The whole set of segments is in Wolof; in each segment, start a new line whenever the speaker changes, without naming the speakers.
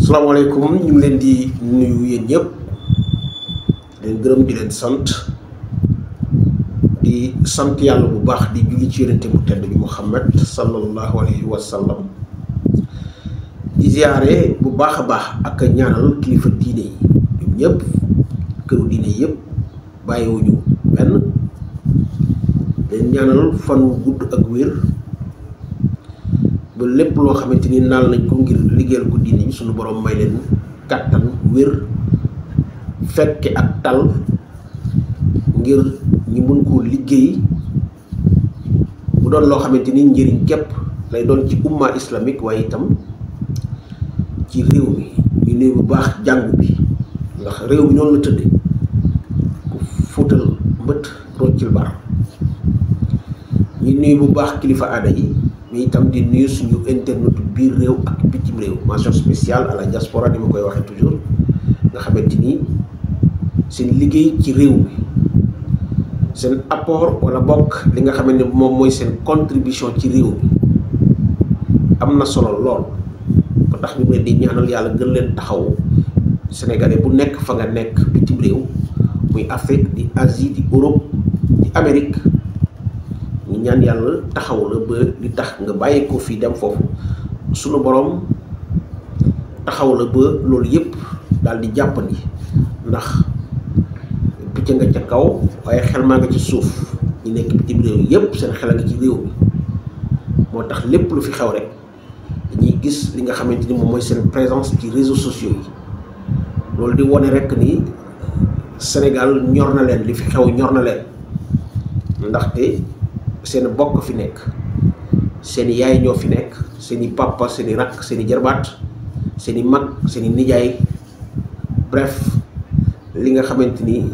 Assalamualaikum, ñu ngi leen di nuyu yeen ñëpp leen gërëm di leen sant yàlla bu baax di julli ci yonente bu tedd bi Muhammad sallallahu alayhi wa sallam di ziaré bu baax baax ak ñaanal kilifa diiné yi ñoom ñëpp këru diiné yëpp bàyyiwuñu benn leen ñaanal fan wu gudd ak wér ba lépp loo xamanteni naal nañ ko ngir liggéeyal ko diine suñu borom may leen kàttan wér fekke ak tal ngir ñi mun koo liggéey bu doon loo xamanteni njëriñ képp lay doon ci umma islamique waaye itam ci réew mi ñu nuyu bu baax jàng bi ndax réew mi noonu la tëdde ku fóotal mbët roccil bar ñu nuyu bu baax kilifa aada yi mais itam di nuyu suñu internet biir réew ak bitim réew. Mention spéciale à la diaspora ni ma koy waxee toujours nga xamanteni seen liggéey ci réew mi seen apport wala bokk li nga xamanteni moom mooy seen contribution ci réew mi am na solo lool ba tax ñu leen di ñaanal yàlla gën leen taxaw sénégalais bu nekk fa nga nekk bitim réew muy Afrique di Asie di Europe di Amérique ñu ñaan yàlla taxaw la ba li tax nga bàyyi ko fii dem foofu sunu borom taxaw la ba loolu yépp daal di jàppandi ndax picc nga ca kaw waaye xel maa nga ci suuf ñi nekk bitim réew yépp seen xel nga ci réew mi moo tax lépp lu fi xew rek dañuy gis li nga xamante ni moom mooy seen présence ci réseaux sociaux yi loolu di wone rek ni Sénégal ñor na leen li fi xew ñor na leen ndaxte seen bokk fi nekk seen yaay ñoo fi nekk seen papa seen rak seen jarbaat seen mag seen nijaay bref li nga xamanteni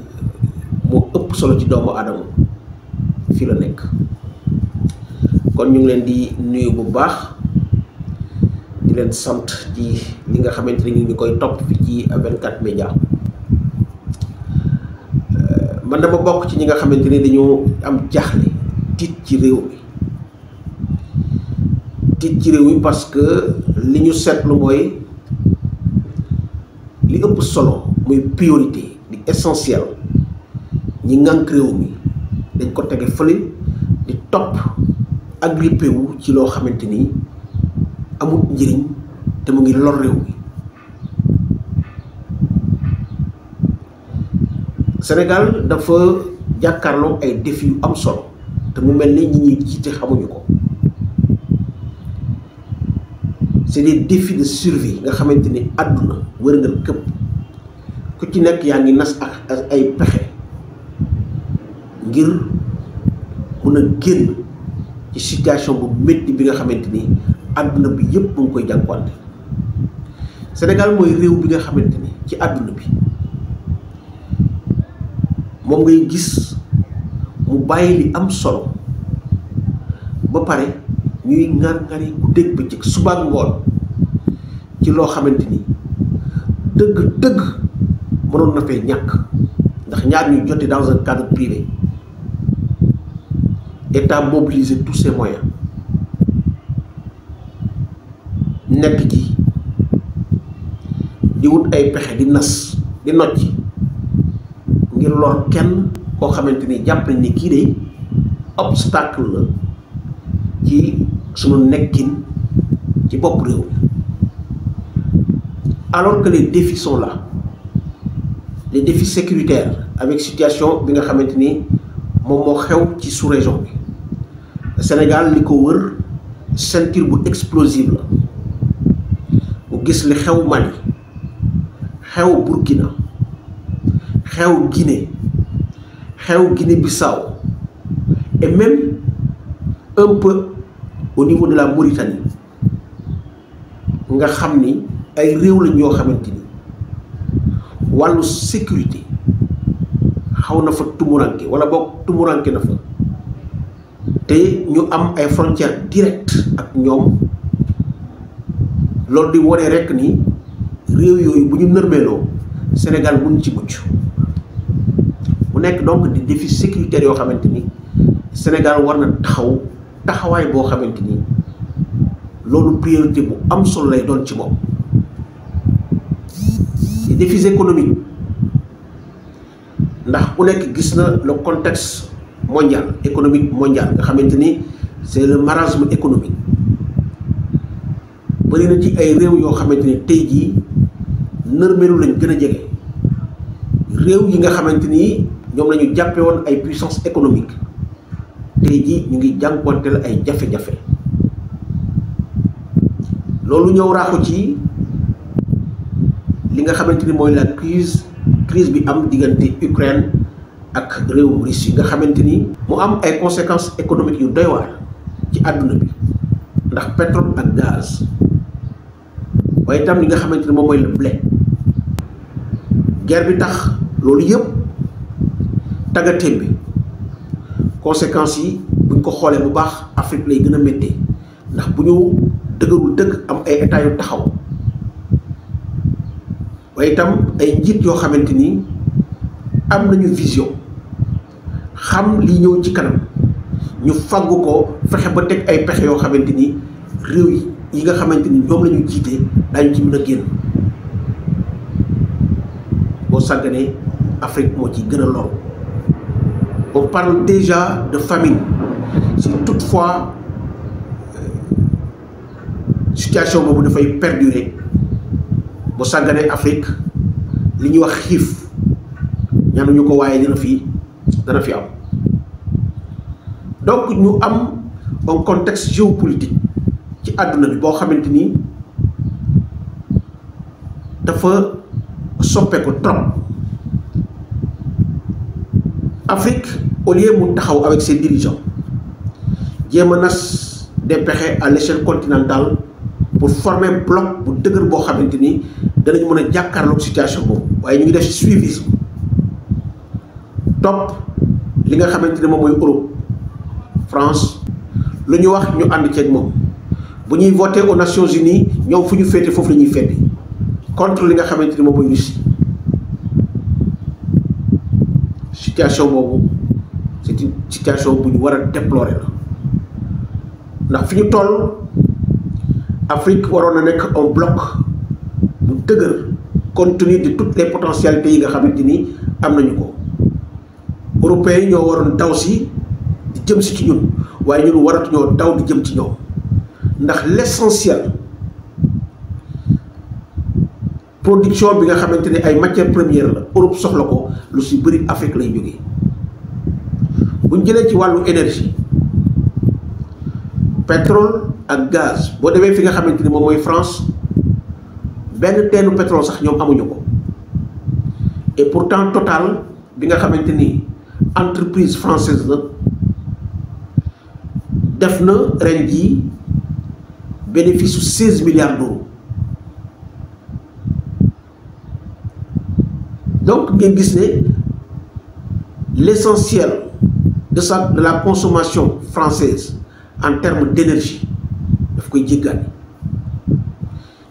mo ëpp solo ci doomu adam fi la nekk kon ñu ngi leen di nuyu bu baax di leen sant ci li nga xamanteni ñu ngi koy top fi ci 24 média man dama bokk ci ñi nga xamanteni dañu am jaxlé tit ci réew mi parce que li ñu seetlu mooy li ëpp solo muy priorité di essentiel ñi ngànk réew mi dañ ko tege fële di topp agrippé wu ci loo xamante ni amul njëriñ te mu ngi lor réew mi Sénégal dafa jàkkaarloo ay défis yu am solo te mu mel ni ñi ñuy jiite xamuñu ko c'est des défis de survie nga xamante ni àdduna wërngal këpp ku ci nekk yaa ngi nas ak ay pexe ngir mun a génn ci situation bu métti bi nga xamante ni àdduna bi yépp mu ngi koy jànkuwante Sénégal mooy réew bi nga xamante ni ci àdduna bi moom ngay gis mu bàyyi li am solo ba pare ñuy ngar-ngari ku dégg ba ci suba ak ngoon ci loo xamante ni dëgg mënoon na fee ñàkk ndax ñaar ñu jote dans un cadre privé état mobiliser tous ses moyens nekk ci di wut ay pexe di nas di nocci ngir lor kenn koo xamante ni jàpp nañ ni kii de obstacle la ci sunu nekkin ci bopp réew alors que les défis sont là les défis sécuritaires avec situation bi nga xamante ni moom moo xew ci sous-région bi Sénégal li ko wër ceinture bu explosive la mu gis li xew Mali xew Burkina xew Guinée xew Guinée-Bissau et même un peu au niveau de la Mauritanie nga xam ni ay réew la ñoo xamante ni wàllu sécurité xaw na fa tumuranke wala boog tumuranke na fa te ñu am ay frontières directes ak ñoom loolu di wone rek ni réew yooyu bu ñu nërmeeloo Sénégal mun ci mucc mu nekk donc di défi sécuritaire yoo xamante ni Sénégal war na taxawaay boo xamante ni loolu priorité bu am solo lay doon ci moom. Les défis économiques ndax ku nekk gis na le contexte mondial économique mondial nga xamante ni c'est le marasme économique bëri na ci ay réew yoo xamante ni tey jii nërmeelu lañ gën a jege réew yi nga xamante ni ñoom la ñu jàppe woon ay puissance économique tey jii ñu ngi jànkuwanteel ay jafe-jafe loolu ñëw raaxu ci li nga xamante ni mooy la crise bi am diggante Ukraine ak réewum Russie nga xamante ni mu am ay conséquences économiques yu doy waar ci àdduna bi ndax pétrole ak gaz waaye itam li nga xamante ni moom mooy le blé guerre bi tax loolu yëpp tàggatéem bi conséquences yi buñ ko xoolee bu baax Afrique lay gën a méttee ndax bu ñu dëgërul dëgg am ay état yu taxaw waaye itam ay njiit yoo xamante ni am nañu vision xam li ñëw ci kanam ñu faggu ko fexe ba teg ay pexe yoo xamante ni réew yi nga xamante ni ñoom la ñu jiite daañu ci mën a génn boo sàgganee Afrique moo ci gën a loru. On parle déjà de famine si toutefois situation boobu dafay perdurer boo sàgganee Afrique li ñuy wax xiif ñaanuñu ko waaye dana fi am donc ñu am un contexte géopolitique ci àdduna bi boo xamante ni dafa soppeeku trop. Afrique au lieu mu taxaw avec ses dirigeants jéem a nas des pexe à l'échelle continentale pour former bloc bu dëgër boo xamante ni danañ mën a jàkkaarloog situation boobu waaye ñu ngi def suivisme topp li nga xamante ne moom mooy Europe France lu ñu wax ñu ànd ceeg moom bu ñuy voter aux Nations Unies ñoom fu ñu féete foofu la ñuy féete contre li nga xamante ni moom mooy Russie. Situation boobu c'est une situation bu ñu war a déplorer la ndax fi ñu toll Afrique waroon na nekk un bloc bu dëgër compte tenu de toutes les potentialités yi nga xamante ni am nañu ko européens yi ñoo waroon daw si di jëm si ci ñun waaye ñun waratuñoo daw di jëm ci ñoom ndax l'essentiel production bi nga xamante ne ay matières premières la Europe soxla ko lu si bëri Afrique lay jógee bu ñu jëlee ci wàllu énergie pétrole ak gaz boo demee fi nga xamante ni moom mooy France benn teenu pétrole sax ñoom amuñu ko et pourtant Total bi nga xamante ni entreprise française la def na ren jii bénéfice su 16 milliards d'euros. Donc ngeen gis ne l'essentiel de la consommation française en termes d'énergie daf koy jéggaane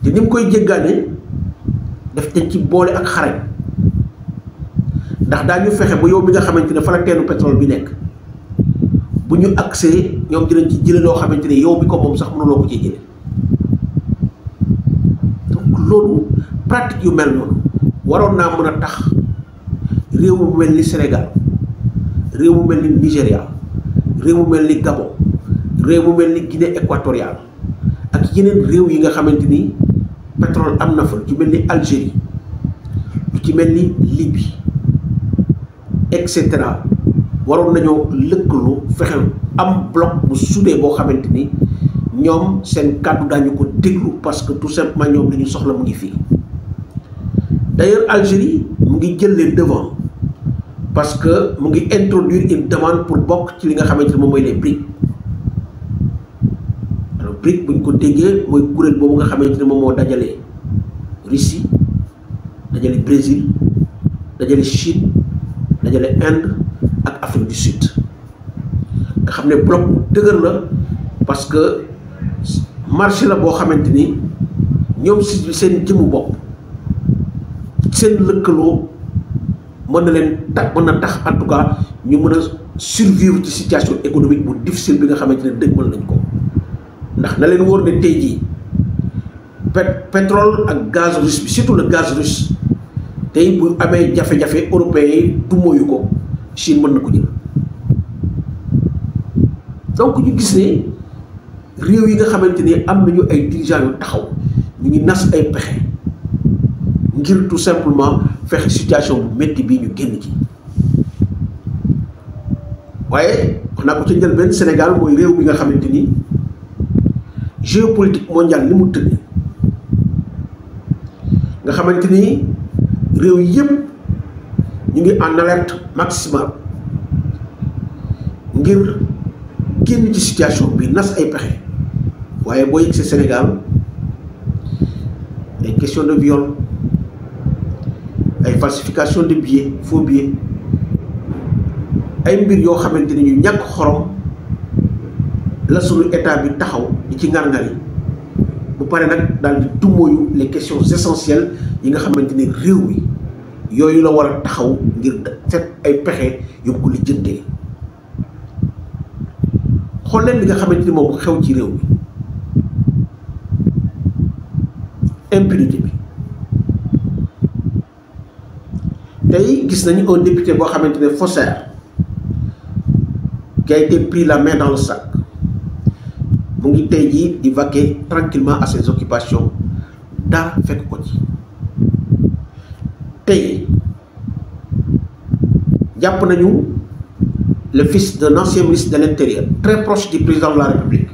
te ni mu koy jéggaane daf dañ ci boole ak xarañ ndax daañu fexe ba yow mi nga xamante ne fa la teenu pétrole bi nekk bu ñu accès ñoom dinañ ci jële loo xamante ne yow bi ko moom sax mënuloo ko ci jële donc loolu pratique yu mel noonu waroon naa mën a tax réew mu mel ni Sénégal réew mu mel ni Nigéria réew mu mel ni Gabon réew mu mel ni Guinée équatoriale ak yeneen réew yi nga xamante ni pétrole am na fa lu ci mel ni Algérie lu ci mel ni Libye et cetera waroon nañoo lëkkaloo fexe am bloc bu soudé boo xamante ni ñoom seen kàddu daañu ko déglu parce que tout simplement ñoom li ñu soxla mu ngi fii. D'ailleurs Algérie mu ngi jël les devants parce que mu ngi introduire une demande pour bokk ci li nga xamante ne moom mooy les BRICS alors BRICS bu ñu ko déggee mooy kuréel boobu nga xamante ne moom moo dajale Russie dajale Brésil dajale Chine dajale Inde ak Afrique du Sud nga xam ne bloc bu dëgër la parce que marché la boo xamante ni ñoom si seen jëmu bopp seen lëkkaloo mën na leen mën na tax en tout cas ñu mën a survivre ci situation économique bu difficile bi nga xamante ne dëgmal nañ ko ndax na leen wóor ne tey jii pétrole ak gaz russe bi surtout le gaz russe tey bu amee jafe-jafe européens yi du mooyu ko Chine mën na ko jël donc ñu gis ne réew yi nga xamante ni am nañu ay dirigeants yu taxaw ñu ngi nas ay pexe ngir tout simplement fexe situation bu métti bii ñu génn ci waaye wax naa ko ca njëlbeen Sénégal mooy réew bi nga xamante ni géopolitique mondiale li mu tëdd nga xamante ni réew yëpp ñu ngi en alerte maximale ngir génn ci situation bi nas ay pexe waaye boo yegg si Sénégal ay question de viol ay falsification de billets faux billets ay mbir yoo xamante ni ñu ñàkk xorom la sunu état bi taxaw di ci ngar-ngar yi bu pare nag daal di dummóoyu les questions essentielles yi nga xamante ni réew mi yooyu la war a taxaw ngir set ay pexe yu ko lijjantee xool leen li nga xamante ni moom xew ci réew mi impunité bi tey gis nañu un député boo xamante ne faussaire qui a été pris la main dans le sac mu ngi tey jii di vaquer tranquillement à ses occupations dara fekk ko ci tey jàpp nañu le fils d'un ancien ministre de l'Intérieur très proche du président de la République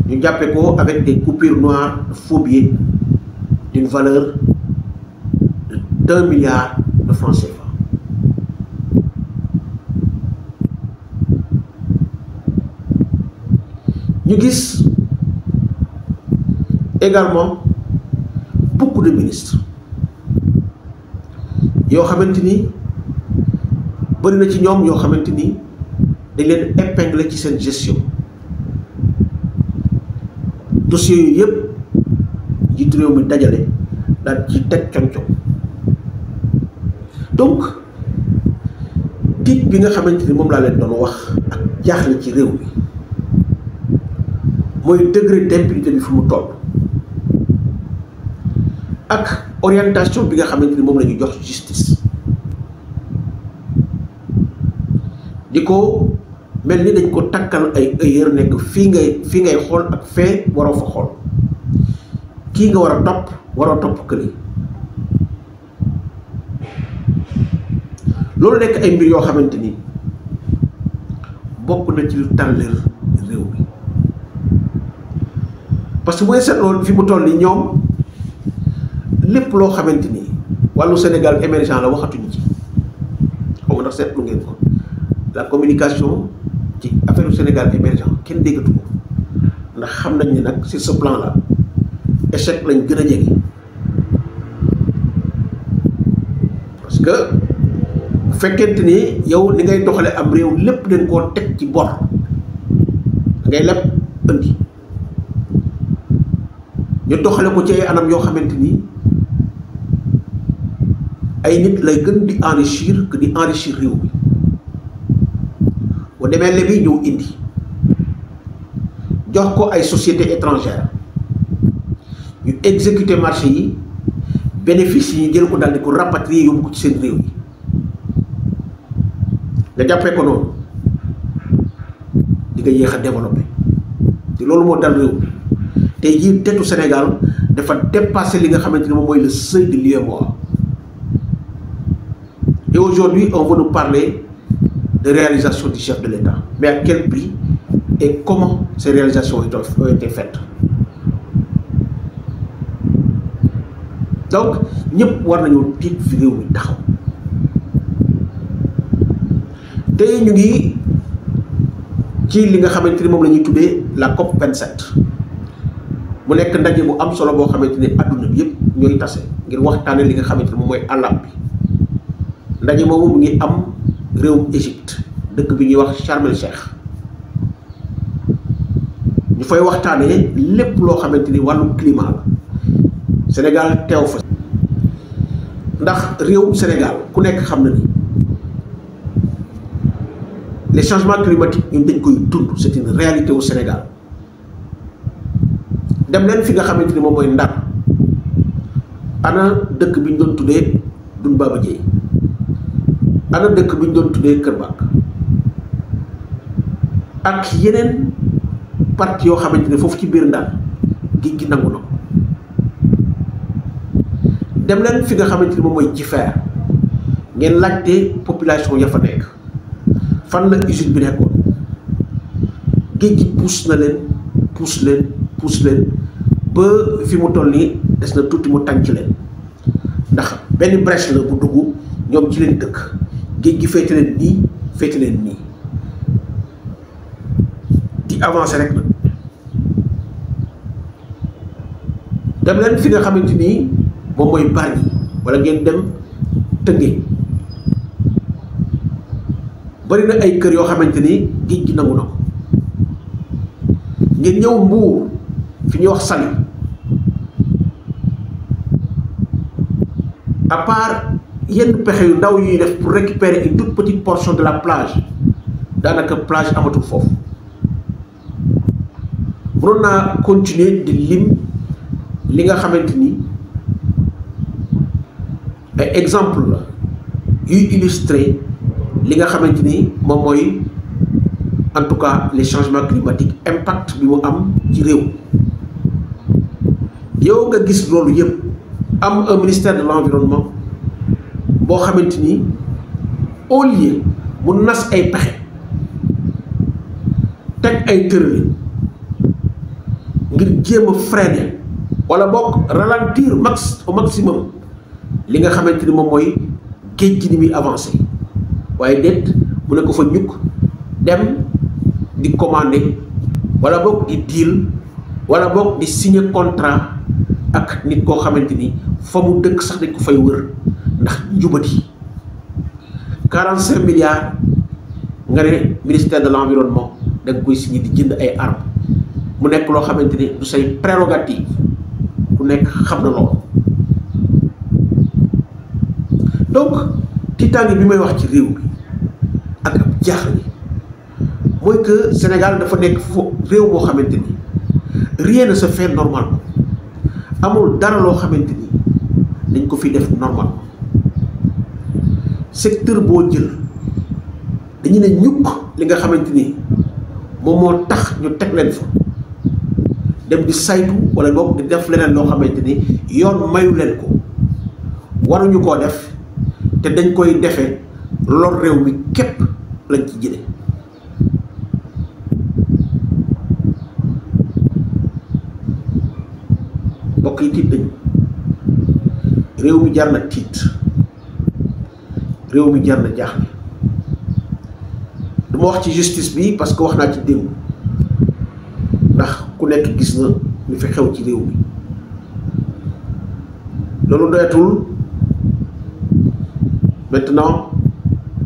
ñu jàppe ko avec des coupures noires de faux billets d'une valeur de 1 milliard de francs CFA. ñu gis également beaucoup de ministres yoo xamante ni bëri na ci ñoom yoo xamante ni dañ leen épingler ci seen gestion dossiers yooyu yëpp jiitu réew mi dajale daal ci teg conco donc tiit bi nga xamante ni moom laa leen doon wax ak jaaxle ci réew mi mooy degré d'impunité bi fu mu toll ak orientation bi nga xamante ni moom la ñu jox justice di ko mel ni dañ ko takkal ay heure nekk fii ngay xool ak fee waroo fa xool kii nga war a topp waroo topp këli loolu nekk ay mbir yoo xamante ni bokk na ci lu tàlleer réew mi parce que bu ngeen seetloo fi mu toll nii ñoom lépp loo xamante ni wàllu Sénégal émergent la waxatuñu ci xaw ma ndax seetlu ngeen ko la communication ci affaire Sénégal émergent kenn déggatu ko ndax xam nañ ni nag sur ce plan là échec lañ gën a jege parce que bu fekkente ni yow li ngay doxale am réew lépp dañ koo teg ci bor ngay leb indi ñu doxale ko ci ay anam yoo xamante ni ay nit lay gën di enrichir que di enrichir réew mi bu demee lebi ñëw indi jox ko ay sociétés étrangères ñu exécuter marché yi bénéfice yi ñu jël ko daal di ko rapatrier yóbbu ko ci seen réew yi nga jàppee ko noonu di nga yéex a développé te loolu moo dal réew mi tey jii tetu Sénégal dafa dépassé li nga xamante ne moom mooy le seuil de l'UEMOA et aujourd'hui on veut nous parler de réalisation du chef de l'État mais à quel prix et comment ces réalisations ont été faites donc ñëpp war nañoo tiit fi réew mi taxaw tey ñu ngi ci li nga xamante ni moom la ñuy tuddee la COP 27 mu nekk ndaje bu am solo boo xamante ni adduna bi yëpp ñooy tase ngir waxtaane li nga xamante ni moom mooy àllam bi ndaje moomu mu ngi am réewum Égypte dëkk bi ñuy wax Sharm el Cheikh ñu fay waxtaanee lépp loo xamante ni wàllu climat la Sénégal teew fa ndax réewum Sénégal ku nekk xam na ni les changements climatiques ñun dañ koy dund, c'est une réalité au Sénégal. dem leen fi nga xamante ni moom mooy Ndar ana dëkk bi ñu doon tuddee Dun Baba Dieye, ana dëkk bi ñu doon tuddee Kër Bak ak yeneen parti yoo xamante ne foofu ci biir Ndar géej gi nangu na ko. dem leen fi nga xamante ni moom mooy Jifeer ngeen laajte population ya fa nekk fan la usine bi nekkoon. géej gi puus na leen puus leen ba fi mu toll nii des na tuuti mu tànc leen ndax benn brèche la bu dugg ñoom ci leen dëkk. géej gi féete leen nii di avancer rek nag. dem leen fi nga xamante ni moom mooy Bargny wala ngeen dem Tëngéej bari na ay kër yoo xamante ni géej gi nangu na ko. ngeen ñëw Mbuur fi ñuy wax Saly, à part yenn pexe yu ndaw yuy def pour récupérer une toute petite portion de la plage, daanaka plage amatul foofu. mënoon naa continuer di lim li nga xamante ni ay exemple la yuy illustrer li nga xamante ni moom mooy en tout cas les changements climatiques impact bi mu am ci réew. yow nga gis loolu yëpp am un ministère de l'environnement boo xamante ni au lieu mu nas ay pexe teg ay tërëlin ngir jéem a freiner wala boog ralentir au maximum li nga xamante ni moom mooy géej gi ni muy avancé, waaye déet mu ne ko fa ñukk dem di commander wala boog di deal wala boog di signer contrat ak nit koo xamante ni fa mu dëkk sax dañ ko fay wër ndax njubati. 45 milliards nga ne ministère de l'environnement da nga koy signer di jënd ay armes mu nekk loo xamante ni du say prérogative, ku nekk xam na loolu. donc tiitaange bi may wax ci réew mi ak ab jaaxle mooy que Sénégal dafa nekk réew moo xamante ni rien ne se fait normalement. amul dara loo xamante ni dañ ko fi def normalement. secteur boo jël dañu ne ñukk li nga xamante ni moom moo tax ñu teg leen fa dem di saytu wala boog di def leneen loo xamante ni yoon mayu leen ko, waruñu koo def te dañ koy defee lor réew mi képp lañ ci jële. mbokk yi tiit nañu, réew mi jar na tiit, réew mi jar na jaaxle. du ma wax ci justice bi parce que wax naa ci démb ndax ku nekk gis na lu fi xew ci réew mi. loolu doyatul maintenant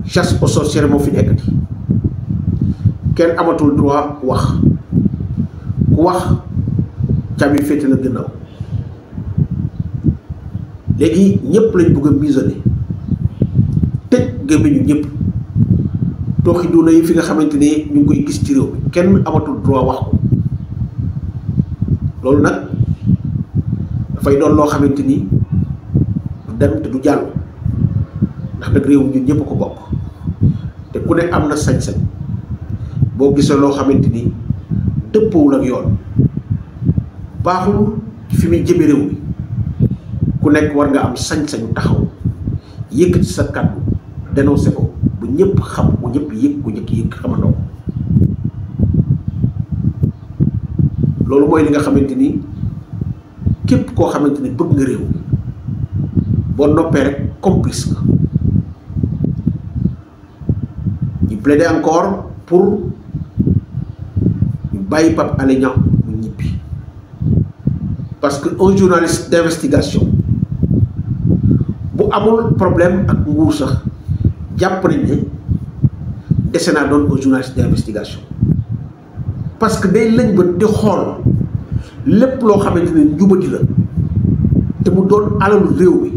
chasse aux sorcières moo fi nekkati, kenn amatul droit wax, ku wax caabi féete la gannaaw. léegi ñëpp lañ bëgg a museler tëj gémmiñu ñëpp tooxi doona yi fi nga xamante ni ñu ngi koy gis ci réew mi kenn amatul droit wax ko. loolu nag dafay doon loo xamante ni du dem te du jàll ndax nag réew ñun ñëpp ko bokk te ku ne am na sañ-sañ boo gisee loo xamante ni dëppoowul ak yoon, baaxul fi muy jëme réew mi, ku nekk war nga am sañ-sañu taxaw yëkkati sa kàddu dénoncé ko bu ñëpp xam, bu ñëpp yëg, ku ñëkk yëg xamandoo. loolu mooy li nga xamante ni képp koo xamante ni bëgg nga réew boo noppee rek complice nga. ñu plaider encore pour ñu bàyyi Pape Alé Niang mu ñibbi parce que un journaliste d'investigation bu amul problème ak nguur sax jàpp nañ ne dese naa doon un journaliste d'investigation parce que day lañ ba di xool lépp loo xamante ne njubadi la te mu doon alalu réew mi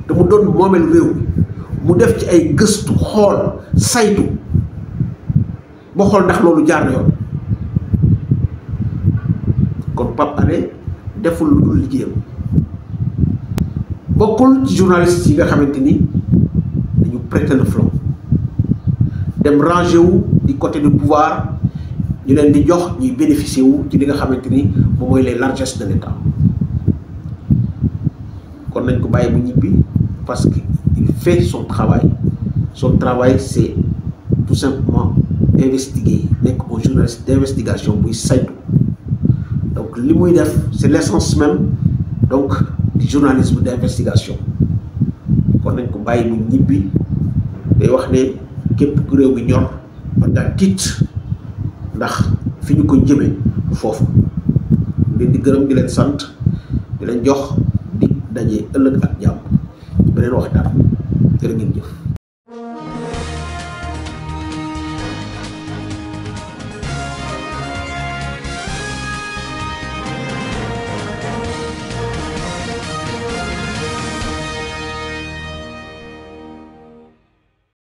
te mu doon moomeel réew mi mu def ci ay gëstu xool saytu ba xool ndax loolu jaar na yoon kon Pape Alé deful lu dul liggéeyam bokkul ci journaliste yi nga xamante ni dañu prêter le flanc dem rangé wu du côté du pouvoir ñu leen di jox ñuy bénéficier wu ci li nga xamante ni moom mooy les largesses de l'État kon nañ ko bàyyi bu ñibbi parce que il fait son travail c'est tout simplement investiguer nekk un journaliste d'investigation buy saytu donc li muy def c'est l'essence même donc du journalisme d'investigation kon nañ ko bàyyi bu ñibbi day wax ne képp ku réew mi ñor war ngaa tiit ndax fi ñu ko jëmee foofu leen di gërëm di leen sant di leen jox di daje ëllëg ak jàmm beneen waxtaan jërë ngeen jëf